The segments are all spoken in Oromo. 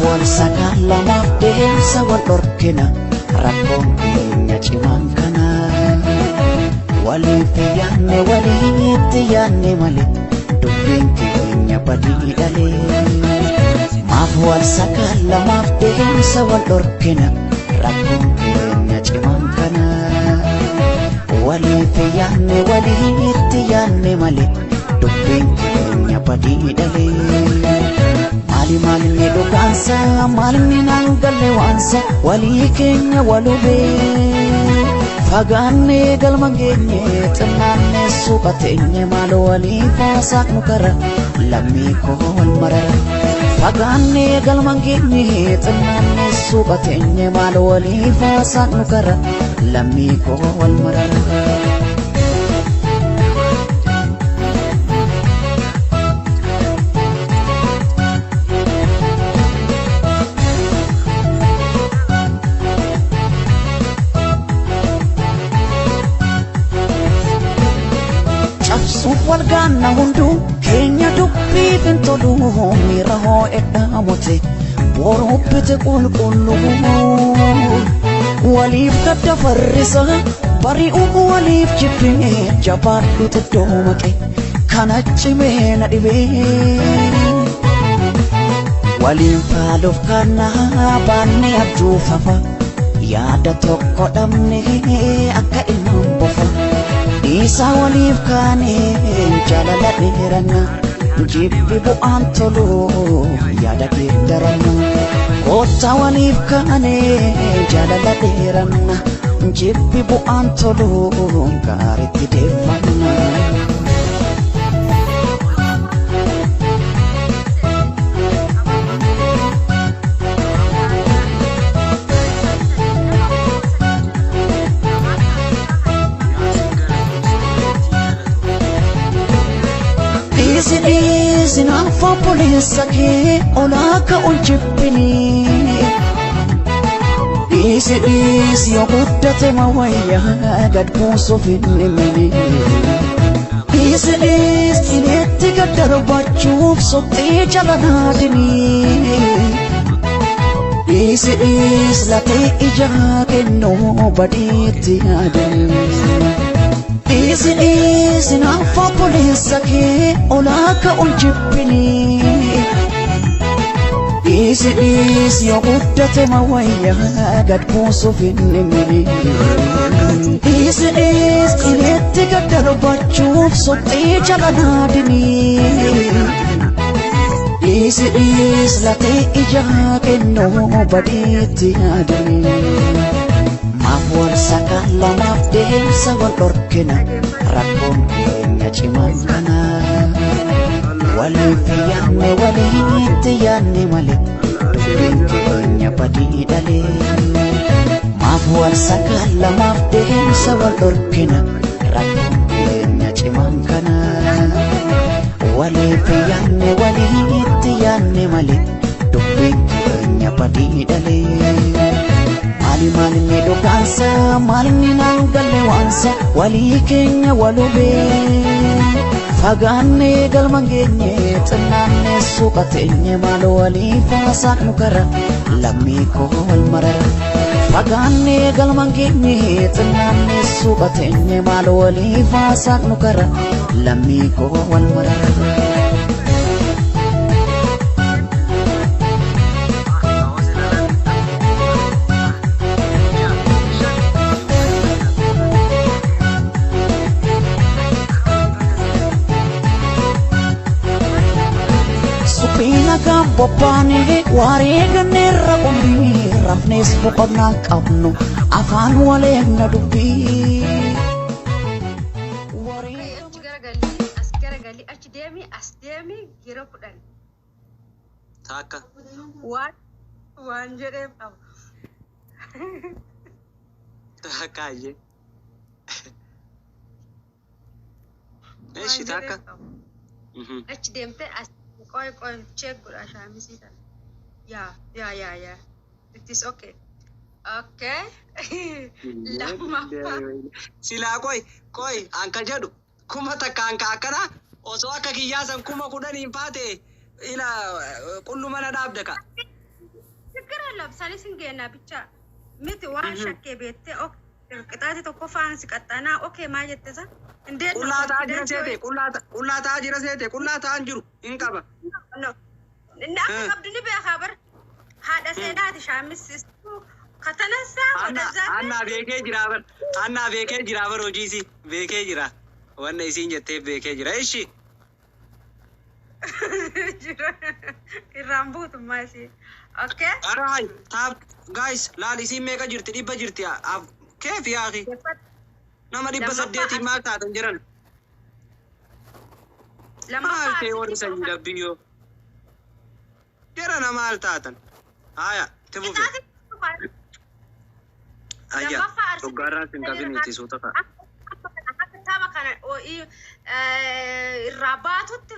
wal sakaallamaaf deemsa wal dhorkina rakkoon keenya cimaan kana. Waliif yaanne walitti yaanne malee dubbiin keenya badii dhalee. Maaf wal sakaallamaaf deemsa wal dhorkina rakkoon keenya cimaan kana. Waliif yaanne walitti yaanne malee dubbiin keenya badii dhalee. Maali maalinni dhugaansa maalinni naan galle waansa walii keenya walubee. Fagaannee galma geenye xinnaannee suuqa teenye maal waliif haasaaqnu kara lammii koo wal marara. Fagaannee galma geenye xinnaannee suuqa teenye maal waliif haasaaqnu kara lammii koo wal marara. Cabsuuf wal gaanna hunduu keenya dubbiif hin tolu miira hoo'edhaa mute boruu bite qulqulluu. Waliif gadda farrisa bari'uu waliif jibbee jabaadhu xiddoo maqe kana cimee na dhibee. Waliin faaluuf kana baannee abjuu fafa yaada tokko dhabne akka ilmaan bofa. Dhiisaa waliif kaane jaalala dheeranna jibbi bu'aan tolu yaada geeddaranna. Koottaa waliif kaane jaalala dheeranna jibbi bu'aan tolu gaariitti deeffanna. Dhiisi dhiisi naaf obboleessa kee olaa ka'uun jibbinii. Dhiisi dhiisi yoo guddate ma wayyaa gad buusuuf hin dhimini. Dhiisi dhiisi qileetti gad darbachuuf soqxee jala naadinii. Dhiisi dhiisi latee ijaa kennuu badiitti yaadanii. Dhiisi dhiisi naaf obboleessa kee olaa ka'uun jibbinii. Dhiisi dhiisi yoo guddate ma wayyaa gad buusuuf hin dhimini. Dhiisi dhiisi qileetti gad darbachuuf soqxee jala naadinii. Dhiisi dhiisi latee ijaa kennuu badiitti yaadanii. Maaf wal sakaallamaaf deemsa wal dhorkina rakkoon keenya cimaan kana. Waliif yaanne walitti yaanne malee dubbiin keenya badii dhalee. Maaf wal sakaallamaaf deemsa wal dhorkina rakkoon keenya cimaan kana. Waliif yaanne walitti yaanne malee dubbiin keenya badii dhalee. Maali maalinni dhugaansa maalinni naan galle waansa walii keenya walubee. Fagaannee galma geenye xinnaannee suuqa teenye maal waliif haasaaqnu kara lammii koo wal marara. Fagaannee galma geenye xinnaannee suuqa teenye maal waliif haasaaqnu kara lammii koo wal marara. Suphina gabobbaanee wareeganneerra qumbii rafnees boqonnaa qabnu afaan waleegna dubbii. Achi garagalii, as garagalii, achi deemi, as deemi yeroo 10. Taakka. Waan jedheef qaba. Taakka ayyee. Waan Eshi taakka. jedheef qaba. Achi deemtee as qoy qoy check godha shaamisii kana. Yaa yaa yaa yaa. It is okay. Okay. Lammaffaa. Silaa qoy qoy anka jedhu 1000 anka akkana osoo akka kiyyaasan 10,000 faate ila qullu mana dhaabda ka. ችግር የለም ሳሊስ እንገና ብቻ miti waan shakkee beektee qixaati tokkoffaan si qaxxanaa okay maa jette sa እንዴት ነው Qullaa ta'aa jira confidence seete qullaa ta'aa jira seete qullaa ta'aan jiru hin qaba. No. Inni akka qabdu ni beekaa bar haadha seenaati shaamisistu katanassaa ወደዛ Annaa beekee jira bar annaa beekee jira bar hojiisi beekee jira. Wanna isiin jetteef beekee jira. Ishi jira irraan buutummaa isii okay Alright, tap guys, laal isiin meeqa jirti? 100 jirti. Keef yaaqi. Nama 800 maal taatan jiran? Maal ta'e warri sanyii dabbiyyoo? Jarana maal taatan? Haya, itti fufi. Ayya, dhuggaarraa sin qabin itti suuta ta'a. Tapha kana irraa baatutti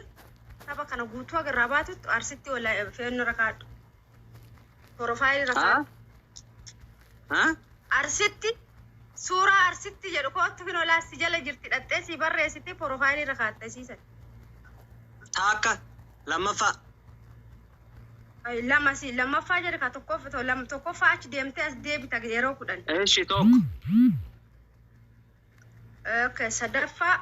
tapha kana guutuu haga irraa baatutti arsitti fe'annoo rakaadhu. Profaayilii rakaadhu. Ha? Arsitti suuraa arsitti jedhu kootu finolaa si jala jirti dhattee si barreessiti profaayilii rakaatte siisan. Taakka lammaffaa. Lama si lammaffaa jedhe ka tokkoffaa lama tokkoffaa achi deemtee as deebita yeroo 10. Eeshi tokko. Okay, sadaffaa.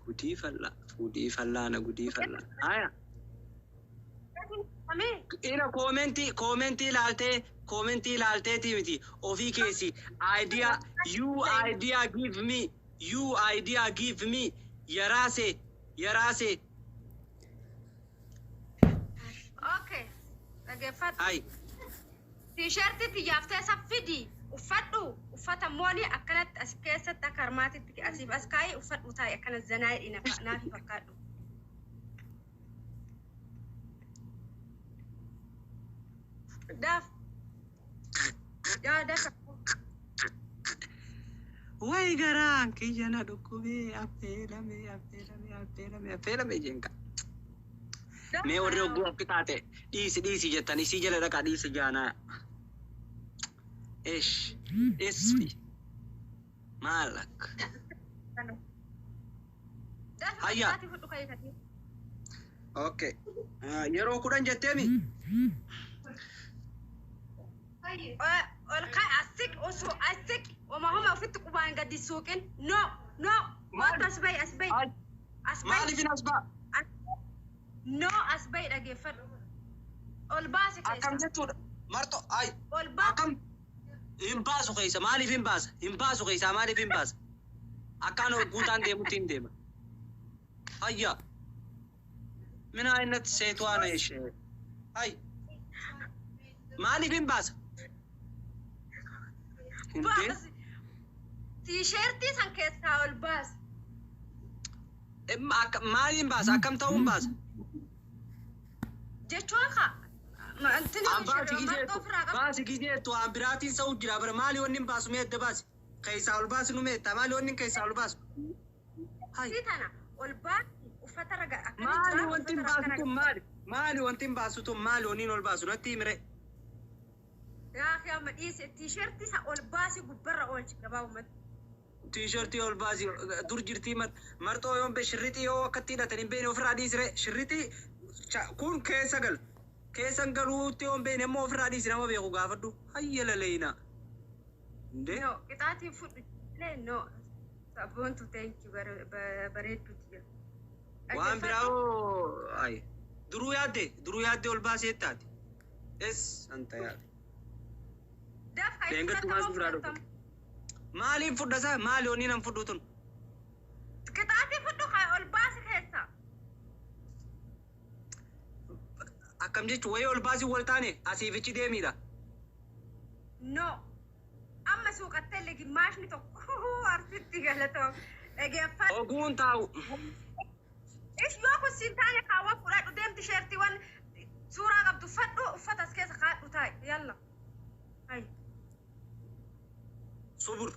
Gudii fallaa. Gudii fallaa na gudii fallaa. Haya. Ina koomentii ilaalteeti miti ofii keessi idea you idea give me you idea give me yaraase yaraase. Okay, dhaggeeffadhu. Hay. Tiishartii xiyyaafte isa fidi uffadhu uffata moonii akkanatti as keessatti akka harmaatitti asiif as kaa'ee uffadhu taa'e akkana zanaa hidhi naafi fakkaadhu. Daaf. Yaa dafa. Way garaan kiyya na dhukkubee affeelame affeelame affeelame affeelame jenka. Mee warri hogguu akki taate dhiisi dhiisi jettan isii jala dhaqaa dhiisi jaanaa. Ish isfi maal akka. Dafa Hayya. qixaatii fudhu ka'ee kadii. Okay. Yeroo 10 jetteemi? Ol ka'i as siqi osoo as siqi oma homa ofitti qubaan gadi suuqin no no kootu as bahi as bahi as bahi. Maaliifin as ba'a? No as bahi dhageeffadhu. Ol baasi Akkam keessa. jechuudha? Marto ay Ol baasi. akkam hin baasu keessa maaliif hin baasa? Hin baasu keessaa maaliif hin baasa? Akkaan guutaan deemutti hin deema. Hayya. ምን አይነት ሴቷ ነሽ? አይ maaliif hin baasa? እንዴ Baasi. Tiisheertii san keessaa ol baasi. Maaliin baasa? Akkam ta'uun baasa? Jechuun kaa. Intini An baasi marxoo gizeettu ofirraa qaba. baasi gizeettu an biraatiin sa'u jira bara maali wanni hin baasu mee adda baasi? Keessaa ol baasi nu meetta maali wanni keessaa ol baasu? Hay Isii tana ol baasi uffata raga akkana maali jira wanti hin uffata baasu akkana. tun maali? Maali wanti hin baasu tun maali wanni ol baasu natti himire? Gaafi amma dhiise tiisheertii isa ol baasi gubbarra oolchi gabaabumatti. Tiishartii ol baasi dur jirtii marxoo yoon be shirrixii yoo akkatti hidhatan hin beekne ofirraa dhiisire shirrixii kun keessa gal keessan galuutti yoon beekne immoo ofirraa dhiisi nama beeku gaafadhu hayya laleeyna. Indee No qixaatiin fudhu illee no sabboontu thank you bareedduuti jira. Waan biraa hoo ay duruu yaadde ol baasee taate. Es anta yaade. Dafka itti Leengattu fudhatamoo maal biraa dhufe? fudhatamu? Maaliin fudhasa maali onni nan fudhu tun? Qixaatii fudhu kaa ol baasi keessa. Akkam jechuun wayii ol baasii wal taane asiifichi deemiidha. No amma suuqattee illee gimmaashni tokko arsitti galatoom dhageeffadhu. Oguun taa'u. Ish yoo kun siin taane kaawwan fudhadhu deemti sheertiiwwan suuraa qabdu uffadhu uffata as keessa kaadhu taa'i yalla. Hay. Subur.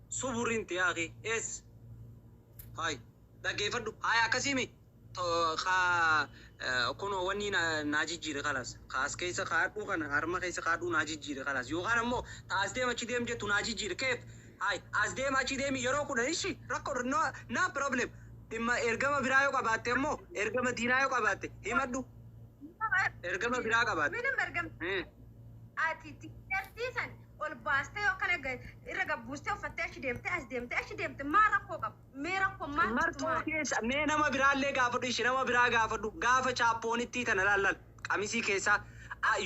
Suburinti yaaqi. Es. Hay. Dhaggeeffadhu. Hay akkasiimi. Kunoo wanni naa jijjiire kalas. Kaas keessa kaadhuu kana harma keessa kaadhuu naa jijjiire kalas. Yookaan ammoo taas deem achi deem jettu naa jijjiire. Keef Hai, as deema achi deemi yeroo 10 ishi rakkoo no no problem. Dhimma ergama biraa yoo qabaatte immoo ergama diinaa yoo qabaatte himadhu. Ergama biraa qabaatte. ምንም ergam ati tishertii san ol baastee yookaan irra gabbuustee uffattee achi deemtee as deemtee achi deemte maal rakkoo qaba? Mee rakkoo maal Marxoo keessa mee nama biraallee gaafadhu ishee nama biraa gaafadhu gaafa chaappoonittii tana laallal qamisii keessaa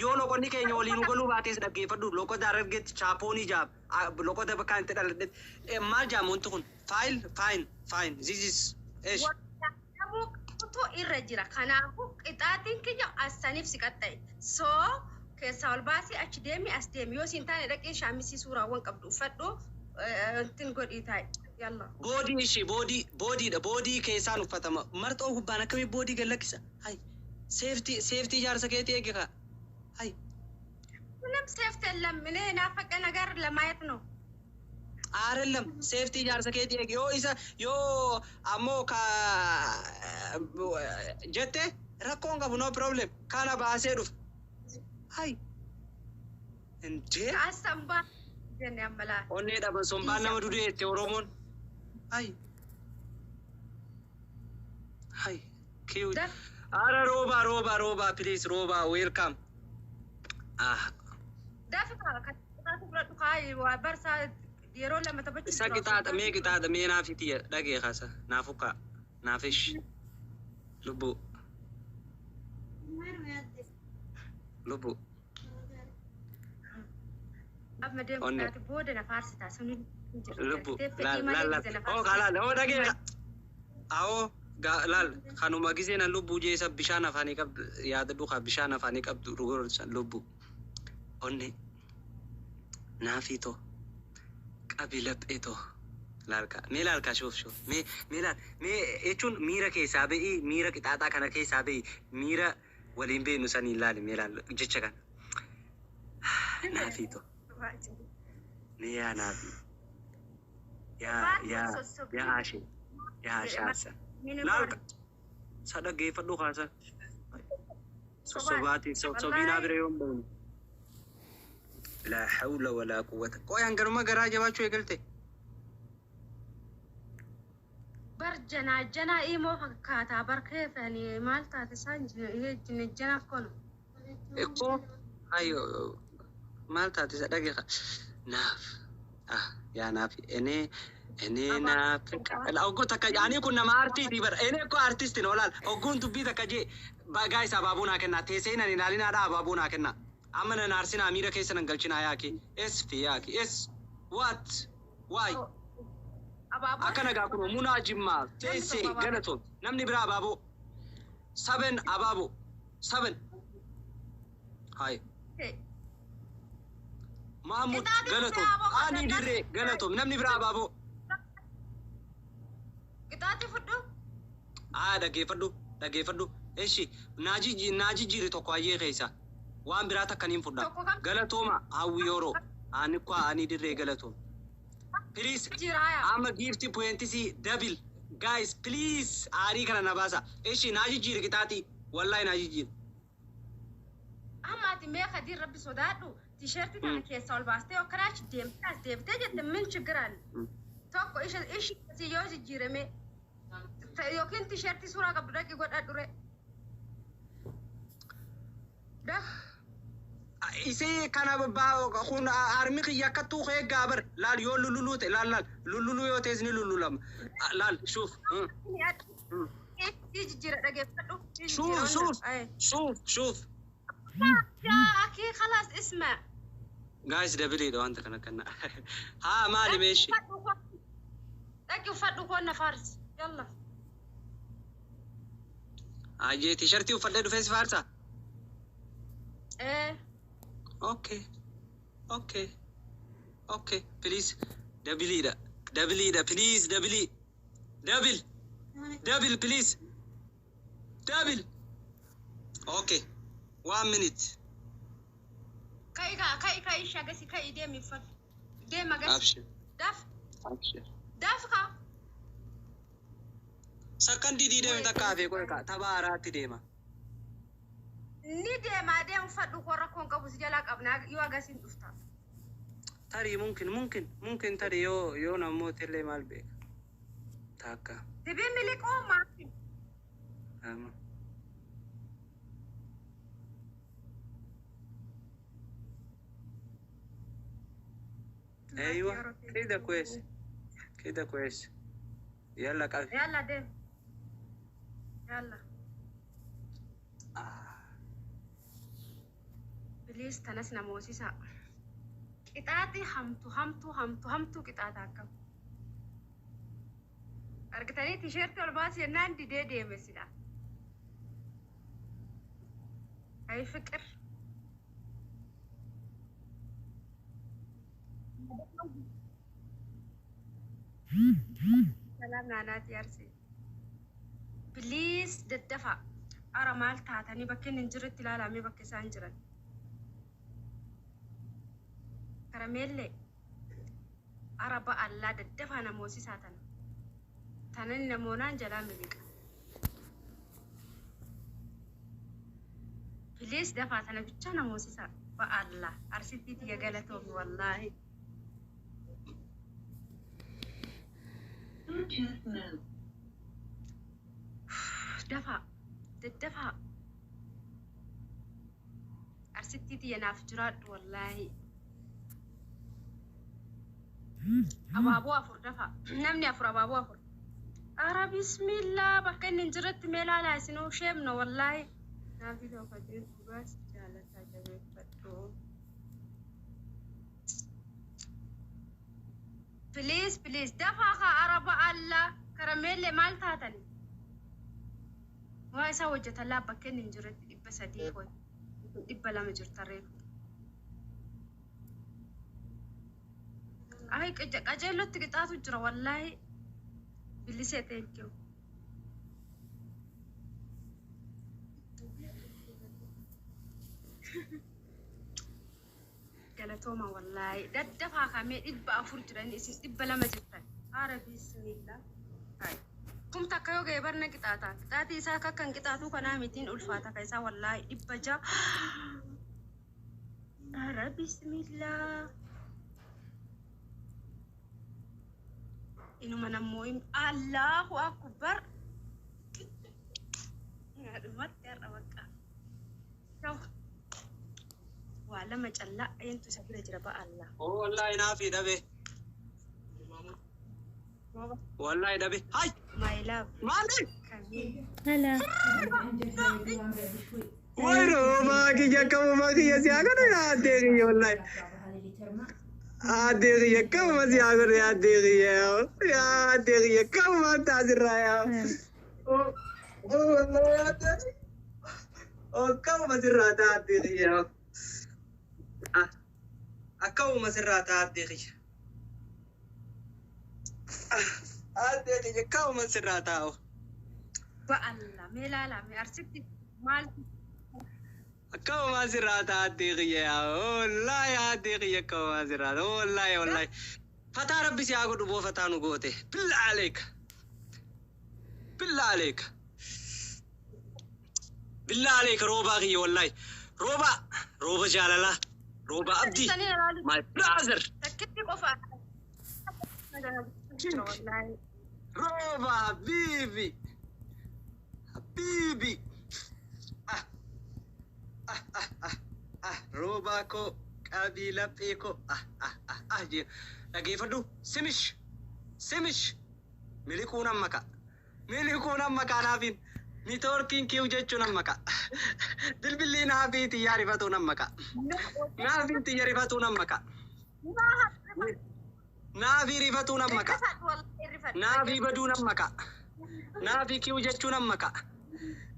yoo loqonni keenya waliin galuu baatees dhaggeeffadhu loqoda Harargeetti chaappoonii jaam loqoda bakka itti dhaladhetti maal jaam wanti kun faayil faayin faayin this is eesh Namuu qabutu irra jira. Kanaafuu qixaatiin kiyya as saniif si qaxxa'e. Soo keessaa ol baasii achi deemi as deemi yoo siin taane dhaqee shaamisii suuraawwan qabdu uffadhu ittiin godhii taa'i. Yalla. Boodii ishee boodii boodiidha boodii keessaan uffatama marxoo gubbaan akkamii boodii gad lakkisa hay seeftii seeftii ijaarsa keetii eege kaa hay. ምንም ሴፍት የለም። እኔ ናፈቀ ነገር ለማየት ነው። አይደለም ሴፍቲ ijaarsa keetii eege yoo isa yoo ammoo ka jette rakkoon qabu no problem kana baasee dhufe hay እንዴ አሰንባ ጀን ያመላ onnee dhaban sombaan nama dudee jette Oromoon hay hay cute አረ ሮባ ሮባ ሮባ please ሮባ welcome ah. Dafi qixaatu fudhadhu kaa waa barsaa yeroo lama taphachuu Isa qixaaxa mee qixaaxa mee naaf itti dhagee kaasa naaf ukkaa naaf ish lubbu lubbu Amma deemu Onnee. qixaati booda na faarsitaa suni hin jiru. Lubbu Fedhii laal malee laal laal ija na oo faarsitaa. kaa laal oo dhagee awoo laal kanuma gisee nan lubbuu jeesa bishaan afaanii qabdu yaadadhu kaa bishaan afaanii qabdu dhugorsan lubbu onne naafii too qabi laphee too laal kaa mee laal kaa shoof shoof mee mee laal mee jechuun miira keessaa ba'ii miira qixaaxaa kana keessaa ba'ii miira waliin beeknu saniin laali mee laal jecha kana naafii too mee yaa naafii yaa yaa yaa ashee yaa ashaasa laal sa dhaggeeffadhu kaasa sossobaatiin sossobiinaa bira yoon ba'u laa hawla walaa quwwata qoy hanganuma garaa jabaachuu eegalte. Bar janaa janaa imoo fakkaataa bar keefanii maal taate isaan jina kono. እኮ አዮ maal taate isa dhage naaf ah yaa naaf እኔ naaf ogguu takka ani kun nama artiiti bara እኔ እኮ አርቲስት ነው laal ogguun dubbii takka jee bagaa isa abaaboo naa kennaa teessee nan ilaalinaadha abaaboo naa kennaa amma nan aarsinaa miira keessa nan galchinaa yaaki es fi yaaki es what why. Abaaboo. Akkana gaa kun munaa jimmaa teessee galatoon namni biraa abaaboo saben abaaboo saben hay Mahmud galatoom ani dirree galatoom namni biraa abaaboo. Qixaatii fudhu. Aa dhaggeeffadhu dhaggeeffadhu eshi naa jijjiiri tokko hayyee keessa waan biraa takka niin fudha. Tokko kam? Galatooma hawwi yeroo ani kwa ani dirree galatoom please. Jira yaa. Amma gift points double guys please aarii kana na baasa eshi naa jijjiiri qixaatii wallahi naa jijjiiri. Amma ati mee Khadiir rabbi sodaadhu tisheertii tana keessaa ol baastee yookaan achi deemtee as deemtee jette min chigiraan tokko isha ishi si yoo jijjiirame yookiin tisheertii suuraa qabdu dhaqi godhadhu re. Daf. Isee kana kun harmi kiyya akkattuu eeggaa bar laal yoo lulluluu ta'e laal laal lulluluu yoo ta'es ni lullulama laal shuuf. Si jijjiira dhageeffadhu. Si شوف jijjiira شوف onna. شوف شوف. يا أخي خلاص اسمع. Guys double dha wanta kana kana haa maali meeshi. Dhaqi uffadhu koonna faarsi. Yalla. Ayyee tiishartii uffadhee dhufee si faarsa. Ee. Okay, please double dha double dha please double double double please double okay one minute. Ka'i kaa ka'i ka'i shagasi ka'i deemi uffadhu. Deema gasi. Abshir. Daf. Abshir. Daf kaa. Sakkandii diidamii takka hafee qoy kaa tapha haaraatti deema. Ni deemaa deemu uffadhu koo rakkoon qabu si jalaa qabna yoo agasiin dhufta. Tarii mumkin mumkin mumkin tarii yoo yoo namoota illee maal beeka. Takka. Sibii miliqoo maali? Lama. ايوه كده كويس كده كويس يلا قفل. Yalla deem. Yalla. Please tanas namoosisa. Qixaaxi hamtu hamtu hamtu hamtu qixaaxa akkam. Argitanii tisheertii ol baasi jennaan didee deeme sila. Ay fiqir. Salaam naanaati arsii. Please daddafa. Ara maal taatanii bakka inni hin jirretti ilaalamee bakka isaan jiran. Karameellee. Ara ba'allaa daddafaa namoosisaa tana. Tanan namoonaan jalaa miliqa. Please dafaa tana bichaa namoosisaa. Ba'allaa. Arsittii tiyya galatoomi wallaahi. Dafaa. Daddafaa. Arsittii tiyya naaf jiraadhu wallaahi. Abaaboo afur dafa. Namni afur abaaboo afur. Ara bismillaa bakka inni hin jirretti mee ilaalaa isinoo sheemno wallaahi. Naafi tokko dhugaas jaalataa jabeeffadhu. Please please dafaa kaa araba allaa karameellee maal taatani? Waa isaa hojjetan laa bakka inni hin jirretti 300 hoy 200 jirta reefu. Ay qajeellotti qixaatu jira wallaahi. Bilisee thank you. Galatooma wallaahi. Daddafaa kamee 400 jiran isin 200 jirtan. Ara bismillah. Hai. Kumta akka yoo ga'e barna qixaata. Qixaatii isaa akka kan qixaatuu kanaa mitiin ulfaata ka isaa wallaahi 600. Ara bismillah. Inuma nammoo Allahu akbar. Dhumatti har'a bakka. Ta'u. Waa lama callaa eentu isa bira jira ba'a Allah. Oh wallahi naafi dhabe. Wallahi dhabe. Hay My love. maali? Kamii. Hala. Way roomaa kiyya akkamuma kiyya si haa godhu yaa addee kiyya wallahi. Addee kiyya akkamuma si haa godhu yaa addee kiyya yaa addee kiyya akkamuma taasirraa yaa. Oh oh wallahi yaa addee kiyya. Oh akkamuma sirraa ta'a addee kiyya. Ah akkamuma sirraa ta'a addee kiyya. Addee kiyya akkamuma sirraa ta'a. Ba'a Allah. Mee ilaalaa mee arsitti maal Akkamuma sirraa ta'a addee kiyya yaa wallahi addee kiyya akkamuma sirraa ta'a wallahi wallahi. Fataa rabbi si haa godhu boo fataa nu goote. Billaa aleeka. Billaa aleeka. Billaa aleeka roobaa kiyya wallahi. Rooba rooba jaalalaa. Rooba abdii. Sanii ilaalu. My brother. Takkitti qofa. Wallaahi. Rooba habibi. Habibi. Ah ah ah ah ah roobaa koo qabii laphee koo ah ah ah ah jee dhageeffadhu simish simish miliquun amma ka'a miliquun amma ka'a naafiin niitoorkiin kiiw jechuun amma ka'a bilbilli naafii xiyyaa rifatuun amma ka'a naafiin xiyya rifatuun amma ka'a naafii rifatuun amma ka'a naafii baduun amma ka'a naafii kiiw jechuun amma ka'a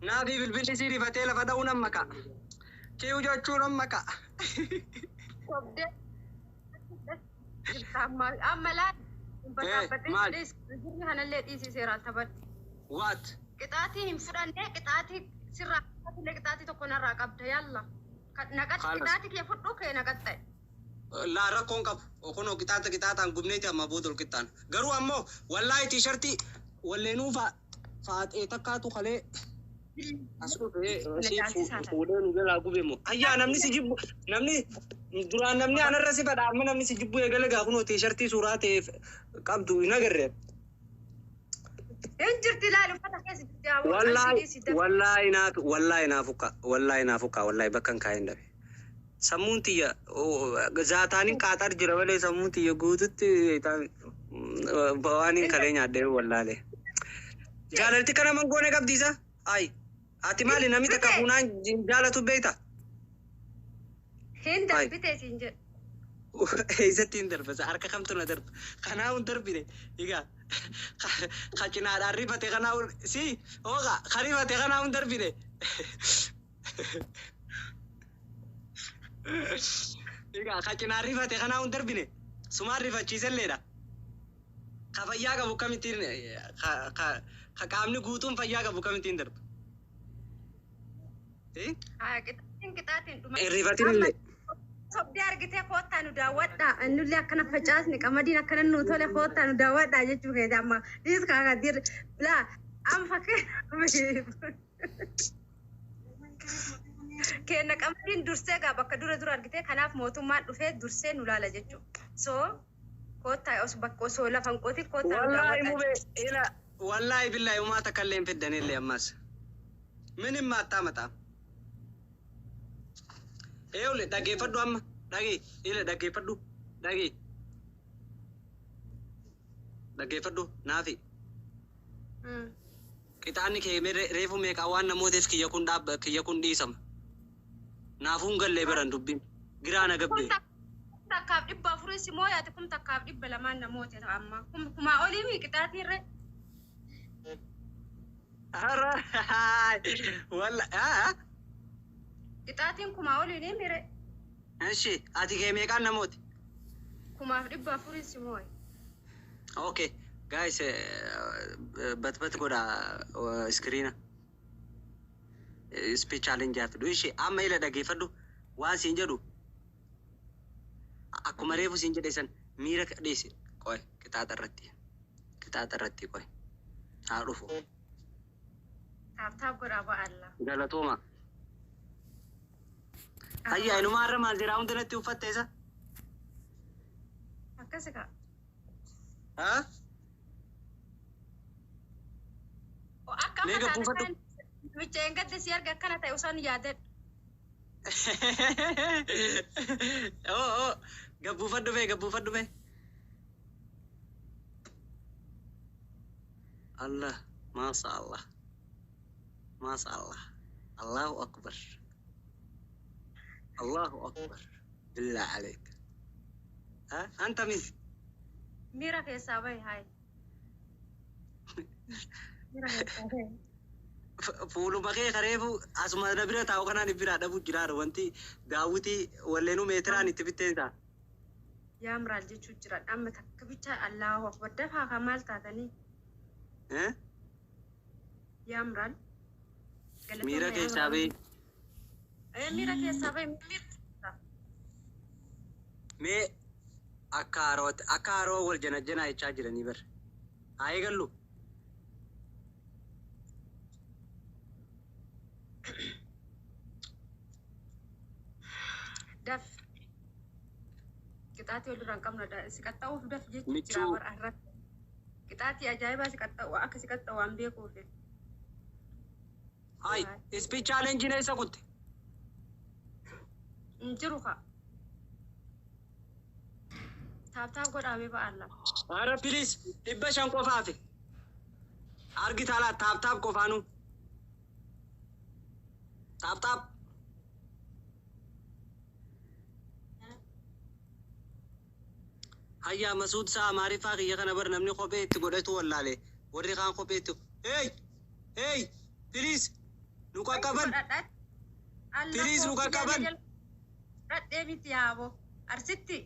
naafii bilbilli sii rifatee lafa dha'uun amma ka'a kiiw jechuun amma ka'a. Amma laal. Maal? Kanallee dhiisii seeraan taphadhu. What? Qixaatii hin fudhannee qixaatii sirraa qixaatii tokko narraa qabda yalla. Naqatti Khalas. qixaatii kee fudhu kee naqaxxa'e. Laa rakkoon qabu. Kunoo qixaaxa qixaaxaan gubneeti amma booda ol qixxaan. Garuu ammoo wallaahi tiishartii walleenuu faaxee takkaatu kalee As dhufee si fuudhee nu jalaa gube moo? Ayyaa, namni si jibbu, namni duraan namni anarra si fedha, amma namni si jibbu eegale. Gaa kunoo T-shirtii suuraa ta'eef qabdu hin agarre. Hin jirti, ilaali, uffata keessa jirti. Wallaahi, wallaahi naaf, wallaahi naaf ukka, wallaahi naaf ukka, wallaahi bakka hin kaa'in dhabe. Sammuun tiyya zaataaniin qaaxar jira malee sammuun tiyya guututti waan hin kalee nyaadhee wallaalee. Jaalalti kana mangoone qabdiisa? Ayi. Ati maali, namni takka fuunaan jaalatu beekta? Hin darbite siin jedhu. Eessatti hin darbasa? Harka kamtu na darba? Kanaa hin darbine. Egaa ka cinaadhaan rifate kanaa si hooqa ka rifate kanaa hin darbine. Egaa ka cinaan rifate kanaa hin darbine. Sumaan rifachiiselleedha. Ka fayyaa qabu kamittiin, ka qaamni guutuun fayyaa qabu kamittiin darba? Qixaatiin qixaatiin dhuma. Hin rifatin illee. Sobdee argitee koottaa nu daawwadhaa. Nullee akkana facaasne, qamadiin akkana nu tole, koottaa nu daawwadhaa jechuu keeti amma. Dhiis kaa kadir. Laa amma fakkeenya. Kenna qamadiin dursee gaa bakka dura dura argitee, kanaaf mootummaan dhufee dursee nu laala jechuudha. So koottaa osoo bakka osoo lafa hin qotin koottaa nu Wallaahi daawwadhaa. Mubee ila, wallaahi billahi umaa takka illee hin fiddanillee ammas. Minim maattaa mataa. Eewle, dhaggeeffadhu amma, dhagee, ila, dhaggeeffadhu, dhagee. Dhaggeeffadhu naafi. Qixaanni kee reefu meeqaa waan namooteef kiyya kun dhaabba, kiyya kun dhiisama. Naafuu hin gallee baran dubbiin. Giraa na gabbee. 1400 si moo yaate, 1200 namoota amma. Kumaa olii mi qixaatiin irra? Ara walla haa. Qixaatiin kumaa olii ni mire. Ishi, ati kee meeqaan namooti? 1400 si moo? Okay, guys, batbat godha screen. Speech challenge haa fidu. Ishi, amma ila dhaggeeffadhu waan siin jedhu, akkuma reefu siin jedhe san miira dhiisi. Qoy, qixaaxa irratti. Qixaaxa irratti qoy. Haa dhufu. Tap tap godhaa ba'alla. Galatooma. Hayyaa, inumaa irra maal jedhaa hundi natti uffatte isa? Akkasi kaa. Haa? Akka Mee amma gabbuufadhu. Namicha eeggadde si arga akkana ta'e osoo yaadadhu. Oo oo, gabbuufadhu mee, gabbuufadhu mee. Allah, maasha Allah. Maasha Allah. Allahu akbar. Allahu akbar. Billah aleek. Ha? Anta min? Miira keessaa bahi hayi. Miira keessaa bahi. Fuuluma kee kareefu asuma na bira taa'u kanaan biraa dhabu jiraadha wanti daawwitii walleenuu meetiraan itti bitteen ta'a. Yaamraal jechuu jira. Amma takka bicha, Allahu akbar, dafaa kan maal taatanii? Eh? Yaamraal. Miira keessaa bahi. Miira keessaa bahi. Miira keessaa. Mee akka haarootti akka haaroo wal janajjanaa jechaa jiranii bar. Haa eegallu. Daf. Qixaatii walirraa hin qabnu, si qaxxa'uuf daf jechuu jira Michuu. Bara irratti. Qixaatii ajaa'ibaa si qaxxa'u, akka si qaxxa'u waan beekuuf. Hai, speech challenge eessa kutte? Hin jiru kaa. Tap tap godhaamee ba'alla. Ara please, 500 qofaafi. Argitaa laa, tap tap qofaanu. Tap tap. Hayyaa, Masuud isaa Amaariffaa kiyya kana bar namni kophee itti godhatu wallaale. Warri kaan kophee itti. Hey! Hey! Please! Nu qaqqaban! Please nu qaqqaban! Dhadhee miti yaaboo. Arsitti.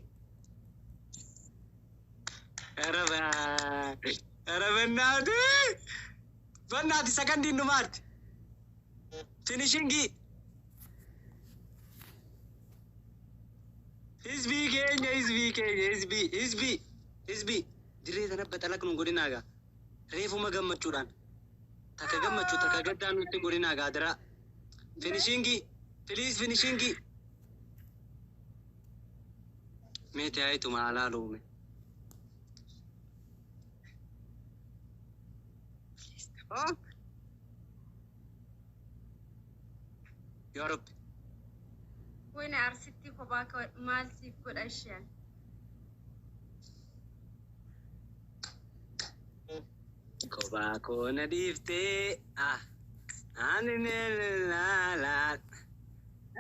ኧረ ኧረ በእናትህ በእናትህ ሰከንድ dhumaatti. Finishingii. Hizbii keenya, hizbii keenya, hizbii, hizbii, hizbii. Dirree tana baxalaq nu godhinaa gaa. Reefuma gammachuudhaan. Takka gammachuu takka gaddaa nutti hin godhinaa gaadiraa. Finishingii. Please finishingii. Meeti haayituma alaa luume. Yaa Rabbi. Wayne Arsitti kophaa maal siif godha isheen? Kophaa koo na dhiiftee ani laalaa.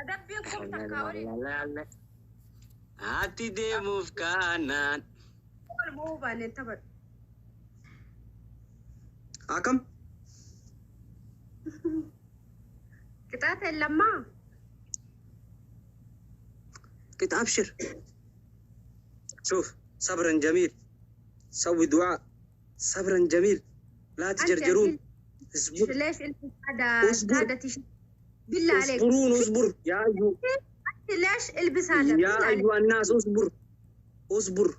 Adabbiin kun takkaa olii Ati deemuuf kaanaan. ol mo'uu baanneen taphadhu. Akkam? Qixaateen lammaa. قلت ابشر. شوف صبرا جميل، سوي دعاء، صبرا جميل، لا تجرجرون، اصبر. ليش انت هذا اصبر. هذا تيشيرت؟ بالله عليك. اصبرون اصبر يا ايها انت ليش البس هذا؟ يا بالله عليك. ايها الناس اصبر اصبر،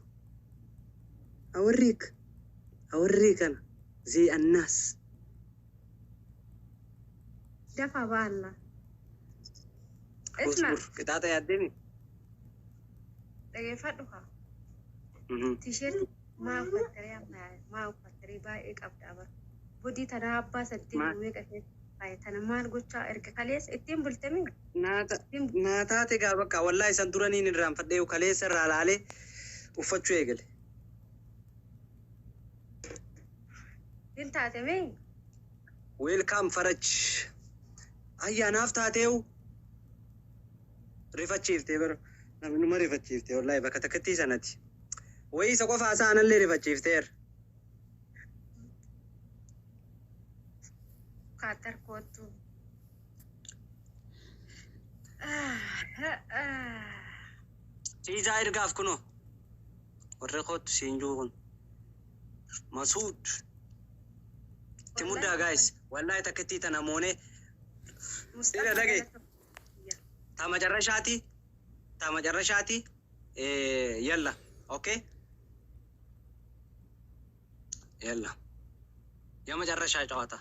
اوريك اوريك انا زي الناس. دفع بالله. اسمع. اصبر قطعت يا الدنيا. Dhaggeeffadhu haa. Tiisheertii maa uffattaree amma maa uffattaree baay'ee qabda bara. Bodii tana abbaa saddeet meeqa keessa faaya tana maal gochaa erga kaleessa ittiin bultamee Naa taate gaa bakka wallahi san duraniin irraanfadhee kaleessa irraa laalee uffachuu eegale. Ittiin taatemee. Welcome Faraj. Ayyaanaaf taateewu rifachiiftee bara namnuma rifachiiftee wallahi bakka takkattii sanatti. Wayii isa qofa isaa anallee rifachiifteera. Kaatar kootu. Siisaa ergaaf kunoo warri kootu siin jiru kun. Masuud. Itti muddaa guys. Wallahi takkattii tana moonee Ila dhagaye. Ta macarrashaati. Ta macarrashaati. Yalla. Okay? Yalla. የመጨረሻ ጨዋታ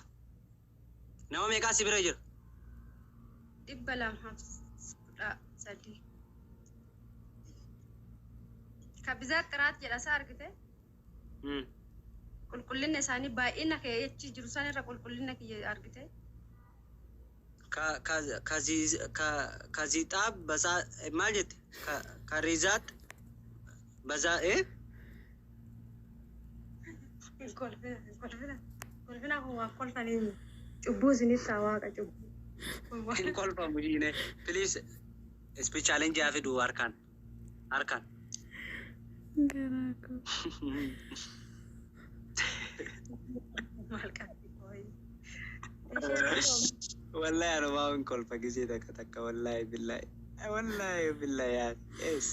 nama meeqaa si bira jira? 213. Ka bizaat xiraat jedha isaa argite? Qulqullina isaanii baay'ina kee achi jiru san irra qulqullina kiyya argite? Kaziixaa basaa maal jette? Karizaat basaa ee? Kolfina kolfina kolfina kun waan kolfanii cubbuu isinitti haa waaqa cubbuu. Hin kolfamu jiine. Please speech challenge haa fidu harkaan. Harkaan. Garaa koo. Maal qabdi kooyi. Wallahi anumaa hin kolfa gisee takka takka wallahi billahi. Wallahi billahi yaa. Yes.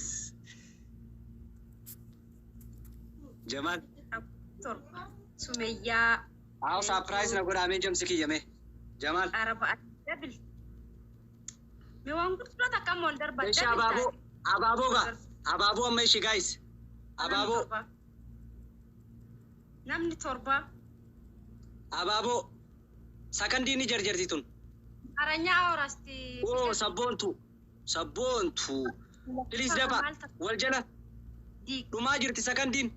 Jamaal. 7 Sumeyyaa. Haa surprise na godhaa mee jamsi kiyya mee. Jamaal. Araba double. Mee waan gurguddoo takka ammoo ol darba. Ishi abaaboo abaaboo gaa abaaboo amma ishi guys abaaboo. Namni 7. Abaaboo sakandii ni jarjarti tun. Aranyaa awraasti. Oo sabboontu sabboontu please dafa wal jala dhumaa jirti sakandiin.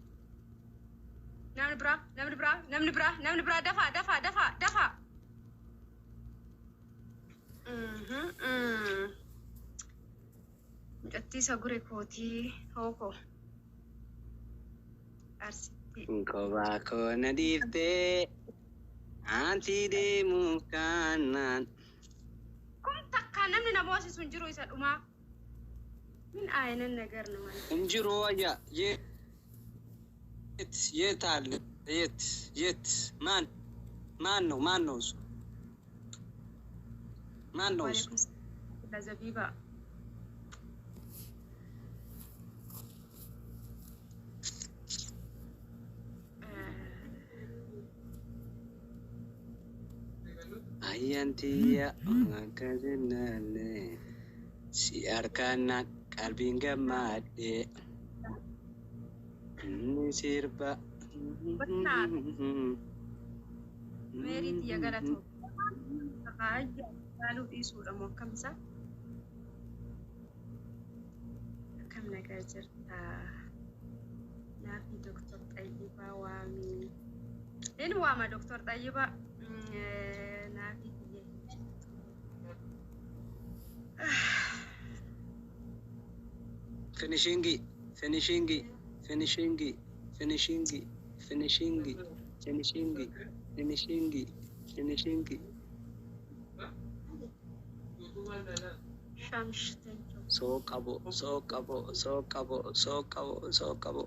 Namni biraa namni biraa namni biraa namni biraa dafa dafa dafa dafa. Mucattii isa gure kootii hooko. Arsitti. Kophaa koo na dhiiftee anti deemuuf kaanaan. Kun takka namni na moosisu hin jiru isa dhumaa. Min aayinan nagar nama. Hin jiru wayya የት የት አለ የት የት ማን ማን ነው ማን ነው እሱ ማን ነው እሱ? Zabiba. Ayyaantiyya akka jennaan si harkaan qalbiin gammadhe inni sirba. Meerii tiyya galatoo. Ayya laaluu dhiisuudha moo akkamisa? Akkam nagaa jirta? Naafi Doktor Xayyibaa waamii. Inni waama Doktor Xayyibaa. Naafi tiyya hin jirtu. Finishingii, finishingii, finishingii, finishingii, finishingii, finishingii, finishingii, finishingii. Shamsh, thank you. Soo qabo, soo qabo, soo qabo, soo qabo, soo qabo.